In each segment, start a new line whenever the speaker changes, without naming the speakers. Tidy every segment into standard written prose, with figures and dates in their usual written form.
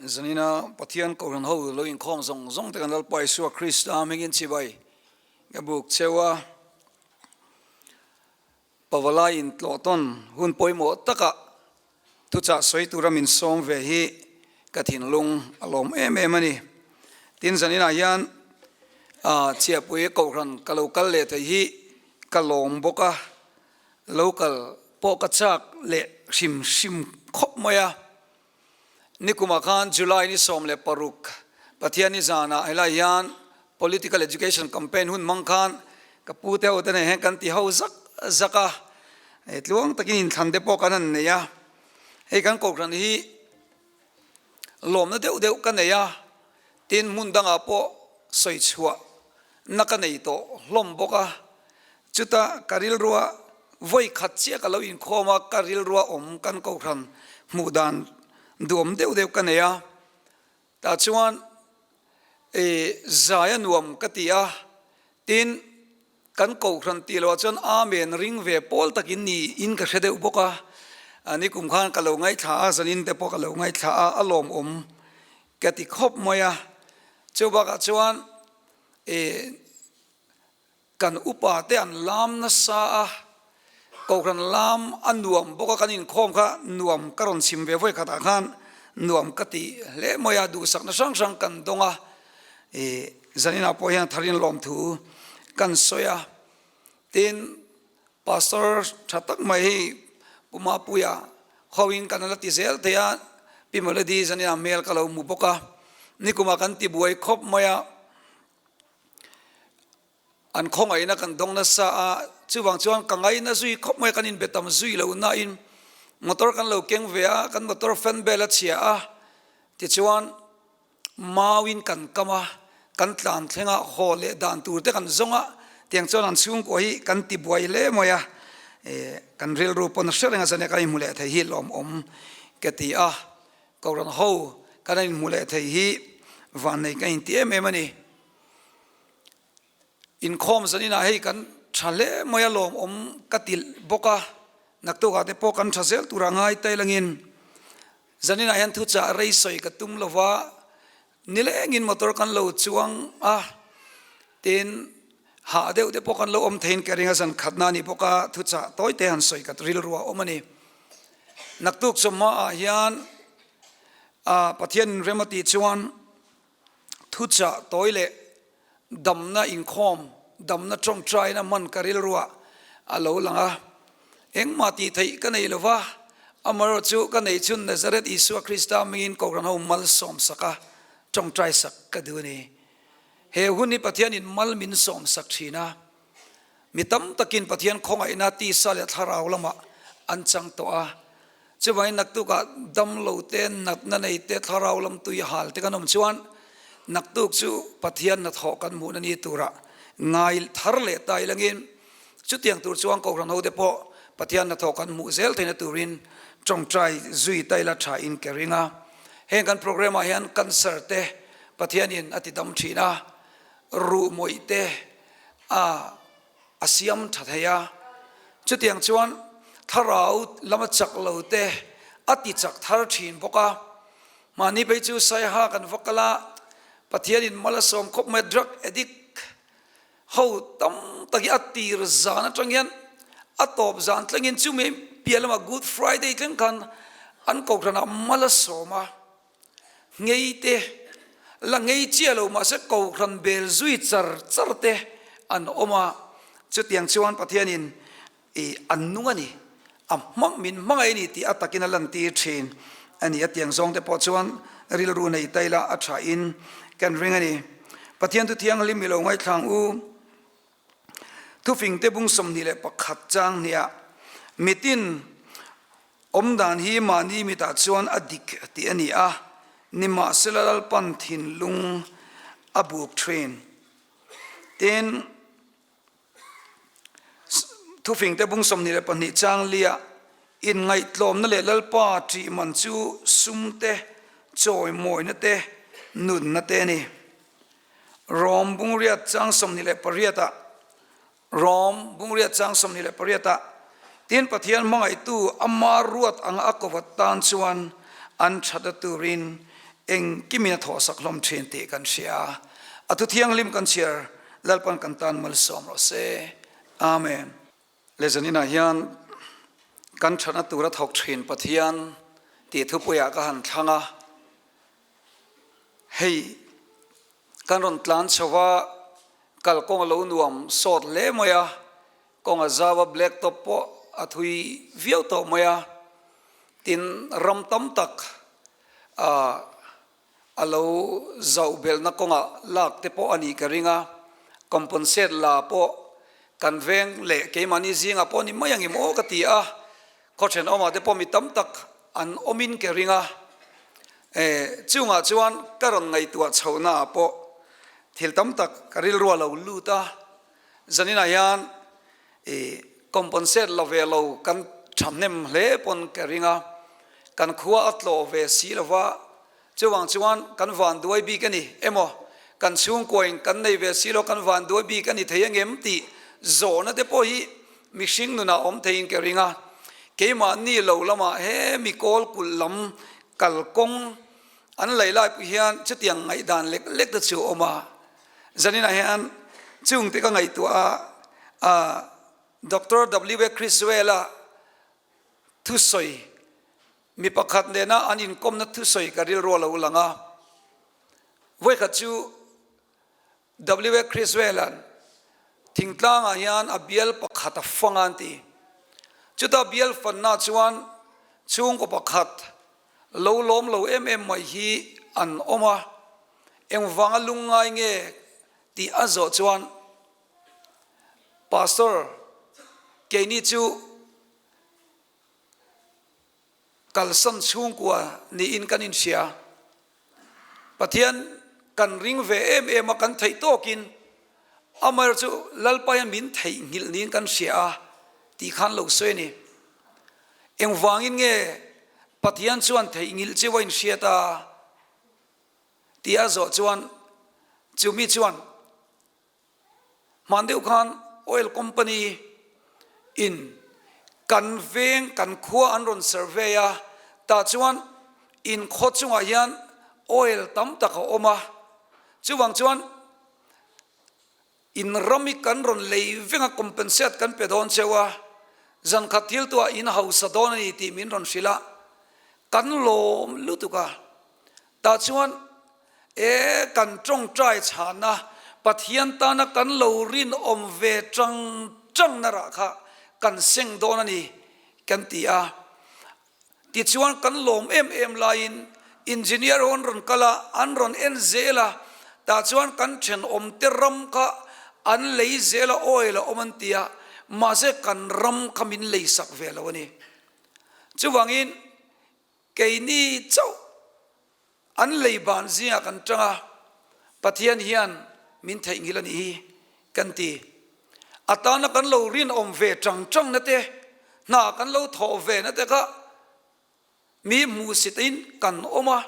Zanina Pathian Kohhran ho lo inkhawm zawng zawng te kan Lalpa Isua Krista hmingin chibai ka buk cheu a. Pavalai intlawh tawn hun pawimawh takah thuchah sawi tura min sawm ve hi ka thinlung a lawm em em a ni. Tin, zaninah hian Chiahpui Kohhran ka lo kal leh thei hi ka lawm bawk a, lo kal pawh ka chak leh hrim hrim khawp mai a. Nikumah khan July ni 16 Pathianni zanah helai hian Political Education Campaign hun hmang khan ka pu te ho te nen hian kan ti ho zak zak a, tluang takin inthlan te pawh kan han nei a, hei kan kohhran hi lawmna deuh deuh ka nei a, tin hmun dangah pawh sawi chhuah na ka nei tawh hlawm bawk a, chuta ka rilrua vawi khat chiah ka lo inkhawm a, ka rilrua awm kan kohhran hmuh dan duhawm deuh deuh ka nei a, tah chuan e zai a nuam ka ti a, tin kan kohhran tih loh ah chuan Amen ring ve pawl takin niin ka hre deuh bawk a, nikum khan ka lo ngaithla a, zanin te pawh ka lo ngaithla a, a lawmawm ka ti khawp mai a, chu bakah chuan e kan upa te an lam nasa a, kohhran lam a nuam bawk a, kan inkhawm kha nuam ka rawn chhim ve vawi khatah khan nuam ka ti hle mai a, duhsakna hrang hrang kan dawng a, e zaninah pawh hian tharin lawmthu kan sawi a, tin Pastor tha tak mai hei Pu Mapuia hoin kan la ti zel thei a, Pi Melody zania hmel ka lo hmu bawk a, nikumah kan ti buai khawp mai a, an khawngaihna kan dawng nasa a, chuvang chuan ka ngaina zui khawp mai a, kan inbe tam zui lo nain motor kan lo keng ve a, kan motor fan bel a chhia a, tichuan Mauin kan kam a, kan tlan thleng a, haw leh dan tur te kan zawng a, tiang chuan an chhungkua hi kan ti buai hle mai a, kan rilru pawn a hre reng a zan e kan inhmu leh thei hi lawmawm ka ti a, Kohhran ho kan inhmu leh thei hi vannei ka inti em em a ni. Inkhawm zaninah hei kan tha hle mai a lawmawm ka ti bawk a, naktukah te pawh kan tha zel tur a ngai tail angin Zaninah hian thuchah rei sawi ka tum lo va, nilengin motor kan lo chuang a, tin hah deuh te pawh kan lo awm theiin ka ring a, zan khatna a nih bawk a, thuchah tawi te han sawi ka rilru a awm a ni. Naktuk chawhmaah hian Pathian inrem a tih chuan thuchah tawi leh damna inkhawm, damna tawngtaina hman ka rilruah a lo lang a. Engmah tih theih ka nei lo va, amaherawh chu ka neih chhun Nazareth Isua Krista hmingin Kohhran ho malsawm sak a, tawngtai sak ka duh a ni. He hun hi Pathianin mal min sawm sak thin a, mi tam takin Pathian khawngaihna tisa leh thlarau lamah an chang tawh a. Chuvangin naktukah damlo te, natna nei te, thlarau lam tui hal te kan awm chuan naktuk chu Pathian hnathawh kan hmuhna ni turah ngai thar leh ta ilangin chutiang tur chuan Kohhran hote pawh Pathian hnathawh kan hmuh zel theihna turin tawngtai zui ta ila tha in ka ring a. Heng kan programme ah hian cancer te Pathianin a ti dam thin a, ruh mawih te a a siam tha thei a, chutiang chuan thlarau lama chak lo te a ti chak thar thin bawk a, mahni phei chu Saiha kan va kal a, Pathianin mal a sawm khawp mai a, drug addict ho tam tak hi a tir zan atang hian a tawp zan tlengin chumi piah lamah Good Friday thleng khan an kohhranah mal a sawm a. Ngei te, la ngei chiah lo mahse kohhran bel zui char char te an awm a, chutiang chuan Pathianin i an nung a ni, a hmang min hmangaih a ni tih a takin a lantir thin a ni. A tiang zawng te pawh chuan rilru nei ta ila a tha in kan ring a ni. Pathian thu thianghlim i lo ngaithlang u. Thufingte bung 21 chang hniah mitin awm dan hi mahni mitah chuan a dik tih a ni a, nimahsela Lalpan thinlung a buk thin. Tin, Thufingte bung 22 chang liah inngaihtlawmna leh Lalpa ṭih man chu sum te, chawimawina te, nunna te a ni. Rom bungriat chang 28 ah Rom bungriat chang 28 ah Tin Pathian hmangaihtu ama ruat anga a kawvat tan chuan an thata turin Engkimin a thawhsak hlawm thin tih kan hria. A thu thianghlim kan chhiar Lalpan kan tan malsawm rawh se. Amen. Le zaninah hian kan thatna tura thawk thin Pathian tih thupuiah ka han thlang a. Hei kan rawn tlan chho a, kalkawng a lo nuam sawt hle mai a, kawng a zau a, black top pawh a thui viau tawh mai a, tin ram tam tak ah a lo zauh belhna kawngah lak te pawh a nih ka ring a, compensate la pawh kan veng leh keimahni zingah pawh ni mai ang em aw ka ti a, khaw thenawmah te pawh mi tam tak an awmin ka ring a, eh chungah chuan ka rawn ngaihtuah chhohnaah pawh thil tam tak ka rilru a lo lut a, zaninah hian ih compensate la ve lo kan thahnem hle pawn ka ring a, kan khua a tlawh ve si lo va, chuvang chuan kan vanduai bik a ni emaw kan chhungkuain kan nei ve si lo kan vanduai bik a ni thei angem tih zawhna te pawh hi mihring nunah awm theiin ka ring a, keimahni lo lamah he mi kawl kulh lam kalkawng an lei lai pawh hian chutiang ngaihdan lek lek te chu a awm a, zaninah hian chungte ka ngaihtuah a, ah Doctor W A Criswell-a thusawi mi pakhat nena an inkawmna thusawi ka rilru a lo lang a, vawikhat chu W. A. Criswell-a'n thingtlangah hian a bial pakhat a fang a an ti. Chuta bial fanna chuan chhungkaw pakhat lo lawm lo em em mai hi an awm a, engvanga lungngai nge tih a zawh chuan, Pastor, keini chu Kalsan chhungkua niin kan inhria. Pathian kan ring ve em em a, kan theih tawkin amaherawh chu Lalpa hian min theihnghilh niin kan hria a tih khan lo sawi a ni. Engvangin nge Pathian chuan theihnghilh cheu a inhriat a tih a zawh chuan chumi chuan Hman deuh khan oil company in kan veng kan khua an rawn survey a, tah chuan in khaw chungah hian oil tam tak a awm a, chuvang chuan in ram hi kan rawn lei veng a compensate kan pe dawn cheu a, zan khat thil tuah in hausa dawn a ni tih min rawn hrilh a, kan lawm lutuk a, tah chuan E, kan tawngtai chhana Pathian tana kan lo rinawm ve tang tang na rah kha kan seng dawn a ni kan ti a. Tichuan kan lawm em em laiin engineer ho an rawn kal a, an rawn en zel a, tah chuan kan thenawm te ram kha an lei zel a, oil a awm an ti a, mahse kan ram kha min lei sak ve lo a ni. Chuvangin keini chauh An lei ban zingah kan tang a, Pathian hian min theihnghilh a nih hi kan ti. A tana kan lo rinawm ve tang tang na te, hna kan lo thawh ve na te kha mi hmuhsitin kan awm a,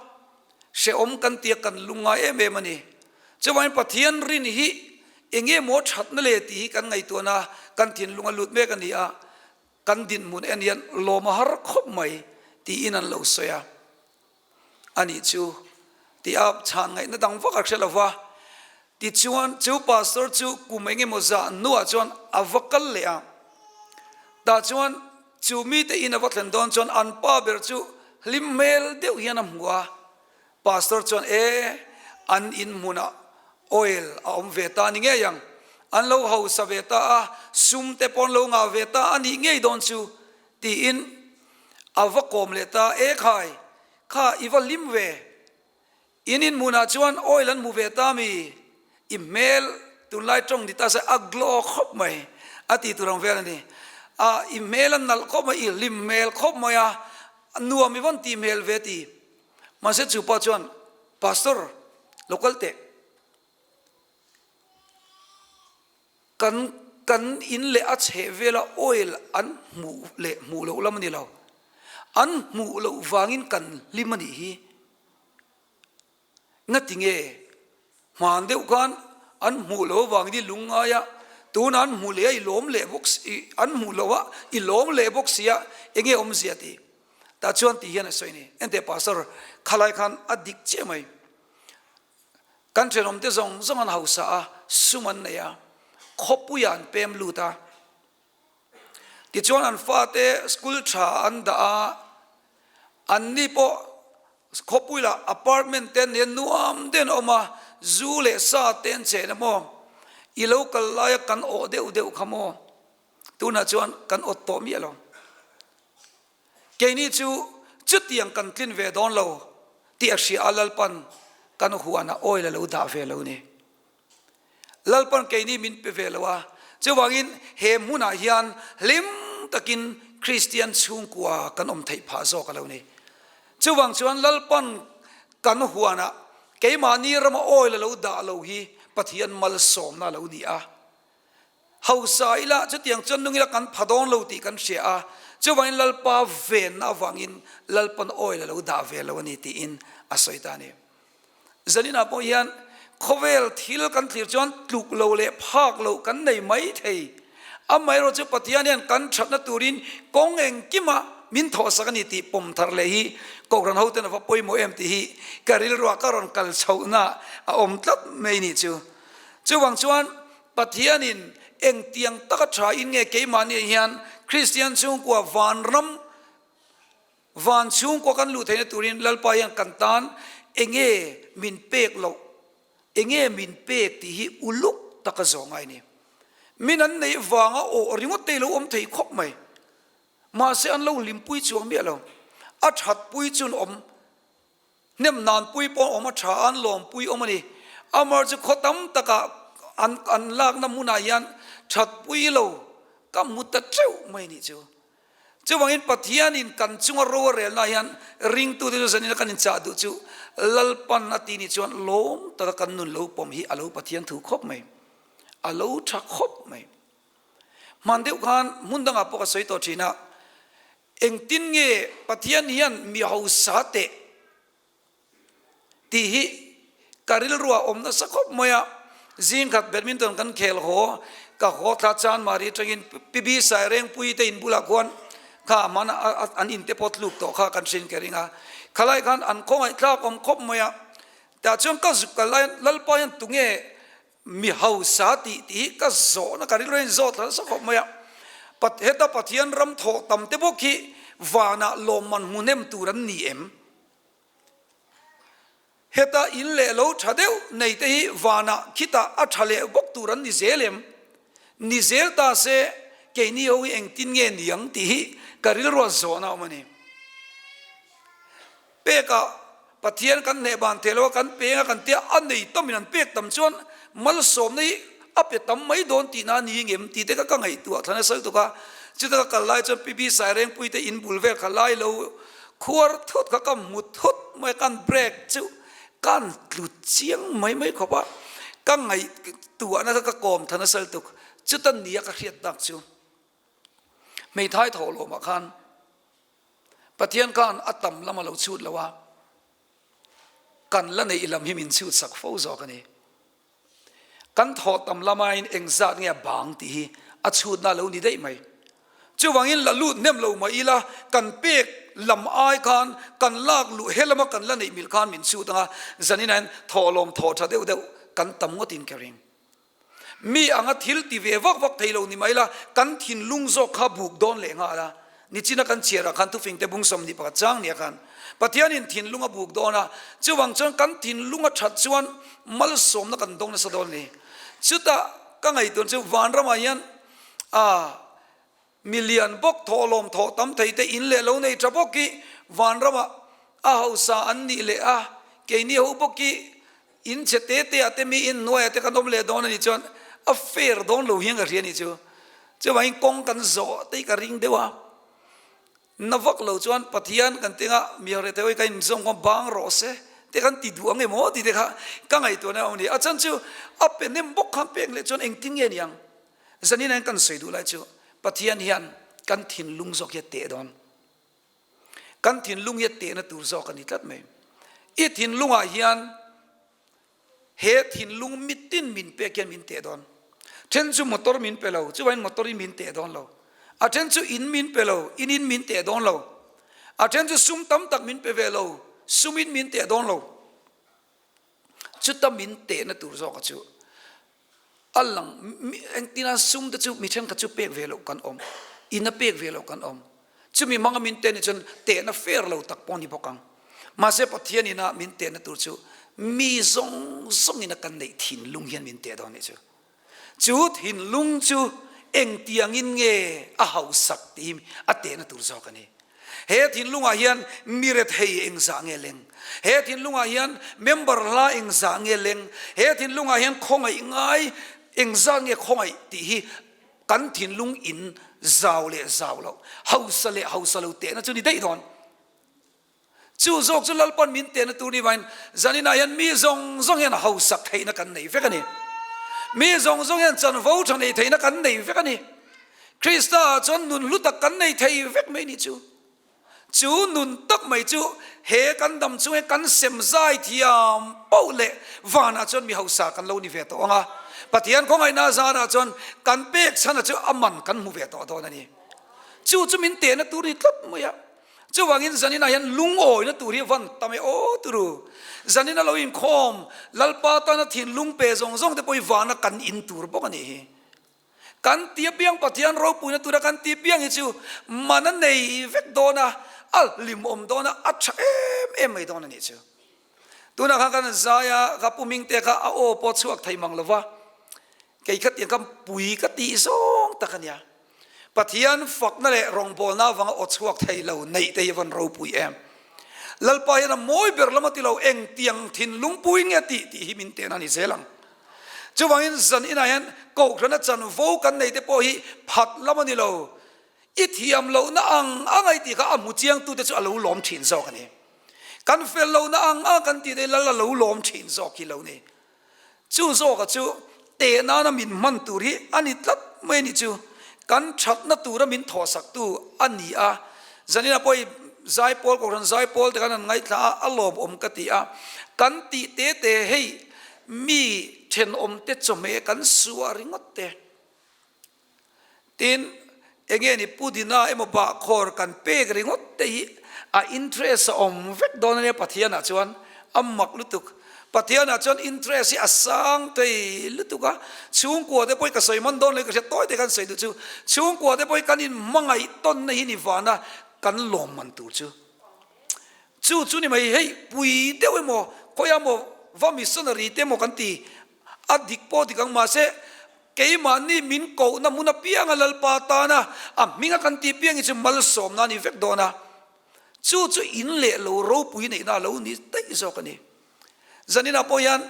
hrehawm kan tia kan lungngai em em a ni. Chuvangin Pathian rin hi enge maw thatna le tih hi kan ngaihtuahna kan thinlung a lut mek a ni a, kan dinhmun en hian lawm a har khawp mai tiin an lo sawi a. A nih chu tih a chhan ngaihna dang vak a hre lo va. Tichuan chu pastor chu kum eng emaw zah hnuah chuan a va kal leh a. Tah chuan chu mite in a va thlen dawn chuan an pa ber chu hlim hmel deuh hian a hmu a. Pastor chuan e, an in hmunah oil a awm ve ta a ni ngei ang. An lo hausa ve ta a, sum te pawh an lo ngah ve ta a nih ngei dawn chu tiin a va kawm leh ta, E khai, kha i va hlim ve, in inhmunah chuan oil an hmu ve ta mi, i hmel tunlai tawng ni ta se a glow khawp mai a ti tur ang vel a ni. A, i hmel a nalh khawp mai, i hlim hmel khawp mai a, nuam i vawn tih hmel ve ti. Mahse chu pa chuan, Pastor, lo kal teh. Kan kan in leh a chheh vela oil an hmuh leh hmuh loh lam a ni lo. An hmuh loh vangin kan hlim a nih hi. Ngati nge? Hman deuh khan an hmuh loh avangin i lung ngai a, tunah an hmuh leh a i lawm leh bawk si, an hmuh loh a i lawm leh bawk si a, enge awmzia tih? Tah chuan ti hian a sawi a ni. Enteh Pastor, khalai khan a dik chiah mai. Kan thenawmte zawng zawng an hausa a, sum an nei a, khawpuiah an pem lut a. Tichuan an fate school tha an dah a, anni pawh khawpui lah apartment te nen nuam deuhin a awm a, zu leh sa te an chen a maw, i lo kal laia kan awh deuh deuh kha maw, tunah chuan kan awt tawh miah lo. Keini chu chutiang kan tlin ve dawn lo tih a hria a Lalpan kan huanah oil a lo dah ve lo ni. Lalpan keini min pe ve lo a, chuvangin he hmunah hian hlim takin Kristian chhungkua kan awm theih phah zawk a lo ni. Chuvang chuan Lalpan kan huanah keimahni rama oil a lo dah lo hi Pathian malsawmna a lo ni a. Hausa ila chutiang chuan nung ila kan pha dawn lo tih kan hria a, chuvangin Lalpa venna avangin Lalpan oil a lo dah ve lo a ni tiin a sawi ta a ni. Zaninah pawh hian khawvel thil kan thlir chuan tluk lo leh phak loh kan nei mai thei. Amaherawh chu Pathian hian kan thatna turin kawng engkima min thawhsak a ni tih pawm thar leh hi Kohhran hoten a va pawimawh em tih hi ka rilruah ka rawn kal chhohna a awm tlat mai nih chu. Chuvang chuan Pathianin engtiang taka tha in nge keimahni hian Kristian chhungkua vanram Van chhungkua kan luh theihna turin Lalpa hian kan tan enge min pek loh, enge min pek tih hi uluk taka zawh ngai a ni. Min an neih vanga awh ringawt te hi lo awm thei khawp mai. Mahse an lo hlimpui chuang miah lo. A thatpui chun awm. Hnem nan pui pawh awm a tha a, an lawmpui awm a ni. Amar chu khaw tam takah an an lakna hmunah hian thatpui lo ka hmu ta teuh mai nih chu. Chuvangin Pathianin kan chunga ro a relna hian ringtute chu zanina kan inchah duh chu Lalpan a ti nih chuan lawm taka kan nun lo pawm hi a lo Pathian thu khawp mai, a lo tha khawp mai. Hman deuh khan hmun dangah pawh ka sawi tawh thin a, Engtin nge Pathian hian mi hausa teh tih hi ka rilruah awm nasa khawp mai a, zingkhat badminton kan khel haw, ka haw thla chan mari atangin Pi Sairengpui te in bulah khuan kha hman an in te pawh tluk tawh kha kan hrin ka ring a, khalai khan an khawngaihthlak awm khawp mai a, tah chuan ka zuk kal laiin Lalpa hian tunge Mi hausa tih tih hi ka zawhna ka rilru in zawt nasa khawp mai a. Heta Pathian ram thawh tam te bawk hi vanah lawmman hmu hnem tur an ni em? Heta in leh lo tha deuh nei te hi vanah khitah a tha leh bawk tur an ni zel em? Ni zel ta se keini ho hi engtin nge niang tih hi ka rilruah zawhna a awm a ni. Pekah Pathian kan hneh ban thei lo a, kan peng a, kan tia a nei tamin an pek tam chuan malsawmna hi a pe tam mai dawn tihna a ni ngem tih te kha ka ngaihtuah thla nasa lutuk a. Chuta ka kal lai chuan Pi Sairengpui te in bul vel kha lai lo khuar thut kha ka hmu thut mai a, kan break chu kan tlu chiang mai mai khawp a, ka ngaihtuahna kha ka kawm thla nasa lutuk. Chuta nia ka hriat tak chu hmeithai thawhlawmah khan Pathian khan a tam lam a lo chhut lo a, kan la neih lam hi min chhut sak fo zawk a ni. Kan thawh tam lamain engzat nge a bang tih hi a chhutna a lo ni daih mai. Chuvangin la lut hnem lo mah ila kan pek lam ai khan kan lak luh he lama kan la neih mil khan min chhut ang a, zanin ah hian thawhlawm thawh tha deuh deuh kan tam ngawtin ka ring. Mi anga thil ti ve vak vak thei lo ni mai la, kan thinlung zawk kha buk dawn leh nghal a. Nichina kan chhiarah khan thufingte bung 21 chang nia khan Pathianin thinlung a buk dawn a, chuvang chuan kan thinlung a that chuan malsawmna kan dawng nasa dawn a ni. Chutah ka ngaihtuah chu vanramah hian a Mi lian bawk thawhlawm thawh tam thei te in leh lo nei tha bawk hi vanramah a hausa an nih leh a, keini ho bawk hi in chhe te te ah te mi in hnuaiah te kan awm leh dawn a nih chuan a fair dawn lo hian ka hria a nih chu. Chuvangin kawng kan zawh te hi ka ring deuh a, na vak lo chuan Pathian kan tinga mi ho reh te ho hi ka inzawm kawng bang rawh se te kan ti duh ang emaw tih te kha ka ngaihtuahna a awm a ni. A chhan chu a pe hnem bawk khan pek leh chuan engtin nge ni ang? Zanin hian kan sawi duh lai chu Pathian hian kan thinlung zawk hi a teh dawn. Kan thinlung hi a tehna tur zawk a ni tlat mai. I thinlungah hian he thinlung mitin min pek hian min teh dawn. Then chu motor min pe lo, chuvangin motor in min teh dawn lo. A then chu in min pe lo, in in min teh dawn lo. A then chu sum tam tak min pe ve lo, sumin min teh dawn lo. Chuta min tehna tur zawka chu a lang, engtin a sum te chu mi thenkhat chu pek ve loh kan awm, ina pek ve loh kan awm. Chumi hmanga min tehna chuan tehna fair lo tak pawh a ni bawk ang. Mahse Pathian ina min tehna tur chu mi zawng zawngina kan neih thinlung hian min teh dawn a nih chu. Chu thinlung chu engtiangin nge a hausak tih hi a tehna tur zawk a ni. He thinlungah hian mi rethei engzah nge leng? He thinlungah hian member hla engzah nge leng? He thinlungah hian khawngaih ngai engzah nge khawngaih tih hi kan thinlung in zau leh zau loh, hausa leh hausa lo tehna chu ni daih dawn. Chu zawk chu Lalpan min tehna tur ni vangin zaninah hian mi zawng zawng hian hausak theihna kan nei vek a ni. Mi zawng zawng hian chanvo tha nei theihna kan nei vek a ni. Krista ah chuan nun hlu tak kan nei thei vek mai ni chu. Chu nun tak mai chu he kan dam chung hian kan sem zai thiam poh leh vanah chuan mi hausa kan lo ni ve tawh ang a. Pathian khawngaihna zarah chuan kan pek chhana chu a man kan hmu ve tawh dawn a ni. Chu chu min tehna tur ni tlat mai a. Chuvangin zaninah hian lungawina tur hi van tam e aw turu. Zanina lo inkhawm Lalpa tana thinlung pe zawng zawng te pawh hi vana kan in tur bawk a nih hi. Kan ti apiang Pathian ropuina tura kan ti piang hi chu man a nei vek dawn a, a hlimawm dawn a, a tha em em mai dawn a nih chu. Tunah khan kan zai a, ka pu Mingte kha a aw pawh chhuak thei mang lova, kei kha tiang kha pui ka tih zawng tak a nia. Pathian fakna leh rawngbawlna avanga aw chhuak thei lo neih te hi a van ropui em. Lalpa hian a mawi ber lam a ti lo, engtiang thinlung pui nge tih tih hi min tehna a ni zel ang. Chuvangin zan inah hian kohhrana chanvo kan nei te pawh hi phat lam a ni lo. I thiam lohna ang ang a i tih kha a hmu chiangtute chu a lo lawm thin zawk a ni. Kan fel lohna ang ang kan tih te hi Lal a lo lawm thin zawk hi lo ni. Chu zawka chu teh nana min hman tur hi a ni tlat mai a nih chu. Kan thatna tura min thawhsaktu a ni a. Zanina pawh i zaipawl, Kohhran zaipawl te khan an ngaithla a, a lawmawm ka ti a. Kan tih te te hei mi thenawmte chawhmeh kan suah ringawt te. Tin, enge ni pudina emaw bahkhawr kan pek ringawt te hi a interest a awm vek dawn ania Pathianah chuan a mak lutuk. Pathianah chuan interest hi a sang thei lutuk a, chhungkua te pawh hi ka sawi man dawn lo hi ka hria tawi te kan sawi duh chu, chhungkua te pawh hi kan inhmangaih tawnna hi ni vana kan lawm man tur chu. Chu chu ni mai hei pui deuh emaw khawiah emaw va missionary te emaw kan ti a dik pawh dik ang mahse Keimahni min kohna hmun apianga Lalpa tana a hminga kan tih piang hi chu malsawmna a ni vek dawn a, chu chu in leh lo ropui neihna a lo ni daih zawk a ni. Zaninah pawh hian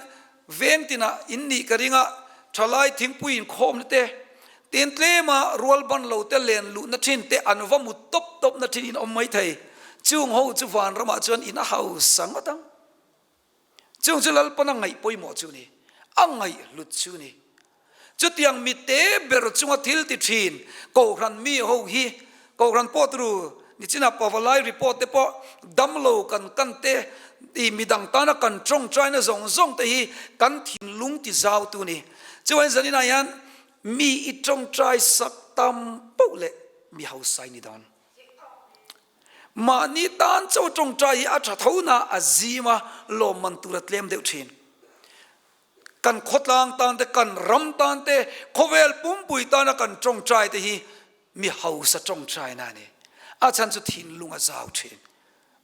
veng tinah in nih ka ring a, thalai thingpui inkhawmna te, tin tlema rual ban lo te len luhna thin te an va mut tawp tawpna thin in awm maithei. Chung ho chu vanramah chuan in a hausa ngawt ang. Chung chu Lalpan a ngaih pawimawh chu ni, a ngaih hlut chu ni. Chutiang mi te ber chunga thil ti thin Kohhran mi ho hi, Kohhran pawh turu nichinah Pavalai report te pawh damlo kan kan te, i midang tana kan tawngtaina zawng zawng te hi kan thinlung ti zau tu ni. Chuan zaninah hian mi i tawngtai sak tam poh leh mi hausa i ni dawn. Mahni tan chaw tawngtai hi a tha tho na a zim a, lawmman tur a tlem deuh thin. Kan khawtlang tan te, kan ram tan te, khawvel pumpui tana kan tawngtai te hi mi hausa tawngtai na a ni. A chhan chu thinlung a zau thin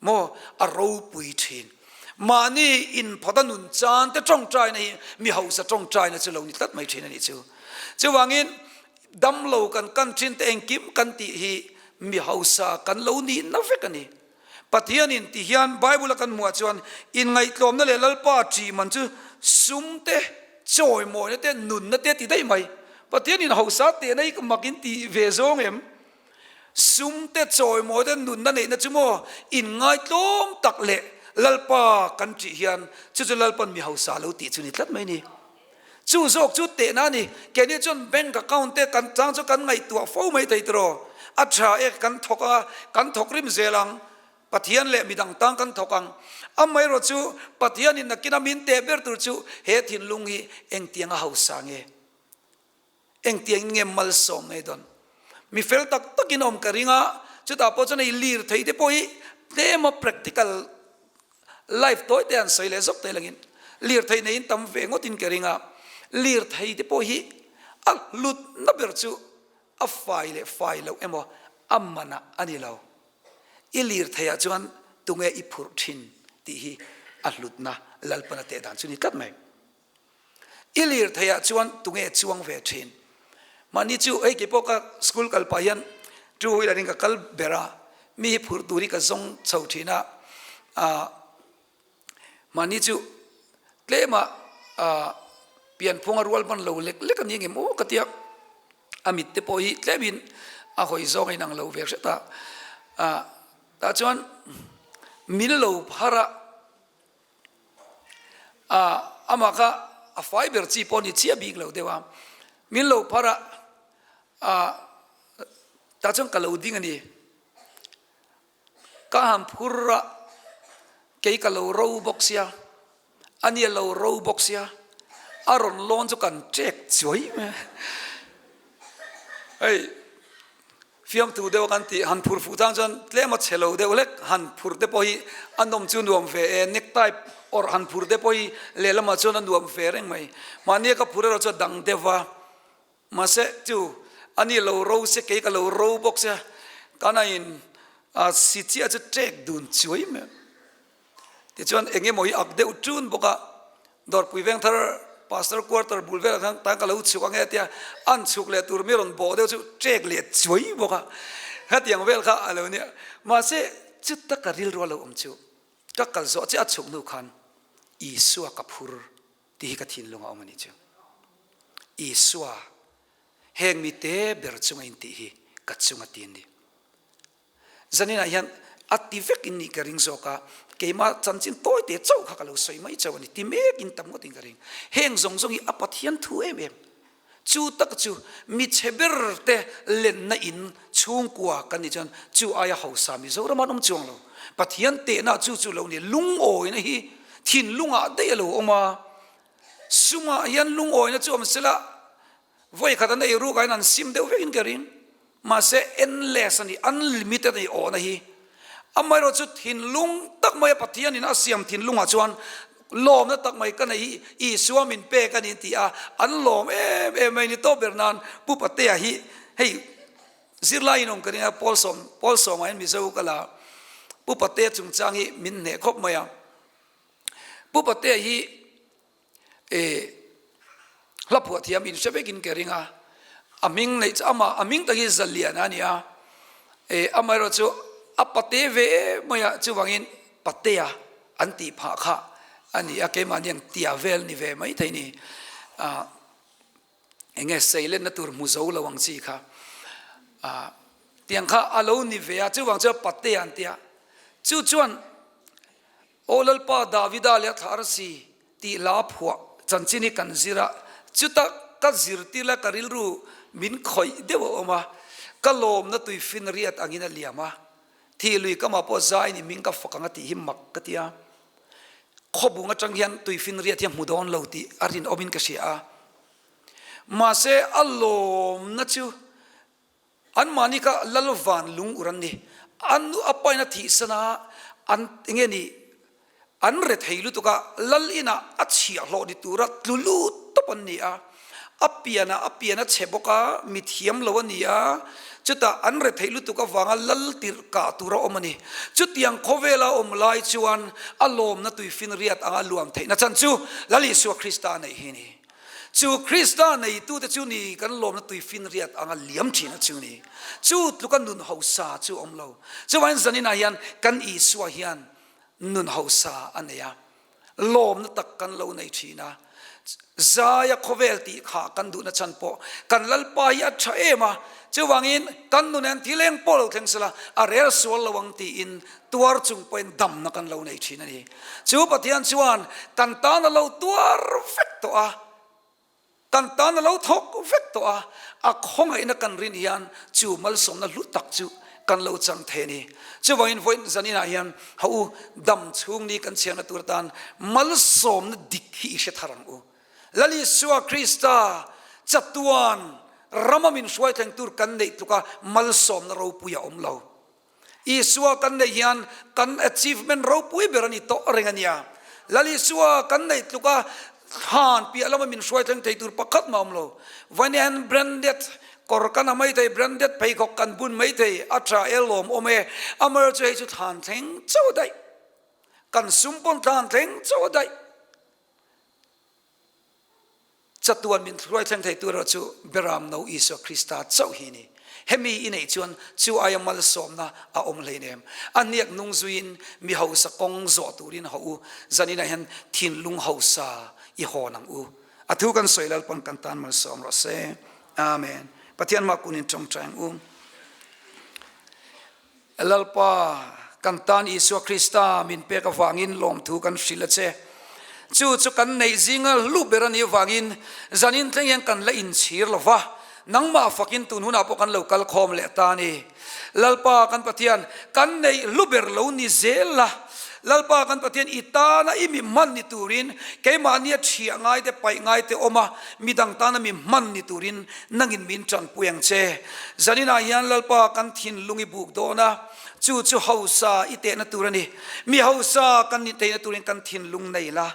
maw, a ropui thin. Mahni inphawt a nun chan te tawngtai na hi mi hausa tawngtai na chu lo ni tlat mai thin a nih chu. Chuvangin Damlo kan kan thin te engkim kan tih hi mi hausa kan lo nih na vek a ni. Pathianin ti hian Bible a kan hmuh ah chuan inngaihtlawmna leh Lalpa ṭih man chu sum te, chawimawina te, nunna te ti daih mai. Pathianin hausa tehna hi ka mak in ti ve zawng em? Sum te, chawimawi te, nunna neihna chu maw inngaitlawm tak leh Lalpa kan ṭih hian chu chu Lalpan mi hausa lo tih chu ni tlat mai ni. Chu zawk chu tehna a ni. Keini chuan bank account te kan chang chu kan ngaihtuah fo mai thei tiraw? A tha e, kan thawk a, kan thawk rim zel ang. Pathian leh midang tang kan thawk ang. Amaherawh chu Pathianin nakina min teh ber tur chu he thinlung hi engtiang a hausa nge? Engtiangin nge malsawm ngei dawn? Mi fel tak takin awm ka ring a, chutah pawh chuan hei lir thei te pawh hi Tlema practical life tawi te an sawi leh zawk te langin lirthei neiin tam ve ngawtin ka ring a, lirthei te pawh hi a hlutna ber chu a fai leh fai loh emaw a manah a ni lo. I lirtheiah chuan tunge i phurh thin tih hi a hlutna Lalpana teh dan chu ni tlat mai. I lirtheiah chuan tunge chuang ve thin? Mahni chu hei keipawh ka school kal pah hian two wheeler in ka kal ber a, mi hi phurh tur hi ka zawng chho thin a, ah mahni chu tlema ah pianphunga rual hman lo lek lek a ni ngem aw ka tia, a mit te pawh hi tlemin a hawi zawng a inang lo ve hret a, ah tah chuan min lo phar a. Ah, amah kha a fai ber chi pawh ni chiah bik lo deuh a, min lo phar a, ah, tah chuan ka lo ding a ni. Ka han phur a, kei ka lo ro bawk sia, ani a lo ro bawk sia, a rawn lawn chu kan ṭek chuai mai a. Hei. Fiamthu deuh a kan tih han phur fuh chang chuan tlem a chhe lo deuh hlek han phur te pawh hi a nawm chu nuam ve e, necktie awrh han phur te pawh hi lehlamah chuan a nuam ve reng mai. Mahni a ka phur erawh chu a dang deuh va, mahse chu a ni lo ro se kei ka lo ro bawk sia, kan a in si chiah chu ṭek dun chuai mai a. Tichuan eng emaw hi ak deuh ṭun bawk a, Dawrpui Vengthar Pastor Quarter bul velah khan tan ka lo chhuk ange a tia, an chhuk leh tur mi rawn bawh deuh chu ṭek leh chuai bawk a, hetiang vel kha a lo nia. Mahse chuta ka rilru a lo awm chu ka kal zawh chiah a chhuk hnu khan Isua ka phur tih hi ka thinlung a awm a nih chu. Isua heng mite ber chunga intih hi ka chunga ti a ni. Zaninah hian a ti vek in nih ka ring zawk a, keimah chanchin tawi te chauh kha ka lo sawi mai chauh a ni, ti mek in tam ngawt in ka ring. Heng zawng zawng hi a Pathian thu em em. Chu tak chu mi chhe ber te lenna in chhungkua kan nih chuan chu aia hausa Mizoram an awm chuang lo. Pathian tehna chu chu lo ni, lungawina hi thinlungah daih a lo awm a, sumah hian lungawina chu awm sela, Vawi khat an ei ruk ah hian an sim deuh vek in ka ring. Mahse endless a ni, unlimited a ni awhna hi. Amaherawh chu thinlung tak mai a Pathian in a siam thinlung ah chuan lawmna tak mai ka nei hi Isua min pek a ni ti a, an lawm em em mai ni tawp ber nan Pu Patea hi hei zirlai in awm ka ring a, Paul sawm Paul sawm ah hian Mizo ka la Pu Patea chungchang hi min hneh khawp mai a. Pu Patea hi E hla phuah thiam in hre vekin ka ring a, a hming neih chu amah a hming tak hi Zaliana a ni a, e amaherawh chu a pate ve em mai a chuvangin patea an tih phah kha a ni a, keimahni ang tia vel ni ve mai thei ni ah enge seilenna tur hmu zo lo ang chi kha ah tiang kha a lo ni ve a, chuvang chuan patea an ti a, chu chuan Aw Lalpa Davida leh a thla arsi tih hla phuah chanchin hi kan zir a, chuta ka zirtir la ka rilru min khawih deuh a awm a, ka lawmna tui fin riat angin a liam a, thih lui kamah pawh zaiin i hming ka fak ang a tih hi mak ka ti a, khawbung atang hian tui fin riat hi a hmu dawn lo tih a rinawmin ka hria a, mahse a lawmna chu Anmahni kha lal van lung ur an ni. An nu a pain a thihsan a, an enge ni, an re thei lutuk a, lal inah a chhiahhlawh ni tura tlu lut tawp an ni a. A pianah a pian a chhe bawk a, mi thiam lo a ni a, chutah an re thei lutuk avanga lal tirh kah tura awm a ni. Chutiang khawvela awm lai chuan a lawmna tuifinriat anga luam theihna chan chu Lal Isua Krista a neih hi a ni. Chu Krista neitute chu ni kan lawmna tuifinriat anga liam thina chu ni. Chu tluka nun hausa chu awm lo. Chuvangin zaninah hian kan Isua hian nun hausa a nei a, lawmna tak kan lo nei thin a. Zaia khawvel tih kha kan duhna chhan pawh kan Lalpa hi a tha em a, chuvangin kan nun hian thil eng pawh lo thleng sela a rel sual lo ang tiin tuar chung pawhin damna kan lo nei thin a ni. Chu Pathian chuan kan tan a lo tuar vek tawh a, kan tan a lo thawk vek tawh a, a khawngaihna kan rin hian chu malsawmna hlu tak chu kan lo chang thei a ni. Chuvangin vawiin zaninah hian ha u dam chhung ni kan chhiarna tur atan malsawmna dik hi i hre thar ang u. Lal Isua Krista chatuan rama min hruai thleng tur kan neih tluka malsawmna ropui a awm lo. Isua kan neih hian kan achievement ropui ber a ni tawh reng a nia. Lal Isua kan neih tluk a, thlan piah lama min hruai thleng thei tur pakhat mah a awm lo. Vawiin branded kawr kan ha mai thei, branded pheikhawk kan bun mai thei, a tha e lawm awm e, amaherawhchu hei chu thlan thleng chauh a daih. Kan sum pawn thlan thleng chauh a daih. Chatuan min hruai thleng thei tur erawh chu Beram No Isua Krista chauh hi a ni. Hemi i neih chuan chu aia malsawmna a awm hleinem. A hniak nung zuiin mi hausa kawng zawh turin haw u, zaninah hian thinlung hausa i hawn ang u. A thu kan sawi Lalpan kan tan malsawm rawh se. Amen. Pathian mah kunin tawngtai ang u. Lalpa, kan tan Isua Krista min pek avangin lawmthu kan hrilh a che. Chu chu kan neih zinga hlu ber a nih avangin zanin thleng hian kan la inchhir lo va, nangmah fakin tun hunah pawh kan lo kal khawm leh ta a ni. Lalpa kan Pathian, kan neih hlu ber lo ni zel la. Lalpa kan Pathian, i tana i mi hman ni turin keimahnia thiah ngaite paih ngaite awm a, midang tana mi hman ni turin nangin min tanpui ang che. Zaninah hian Lalpa kan thinlung i buk dawn a, chu chu hausa i tehna tur a ni. Mi hausa kan nih theihna turin kan thinlung nei la,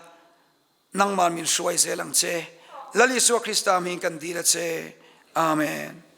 nangman min hruai zel ang che. Lal Isua Krista hming kan dil a che. Amen.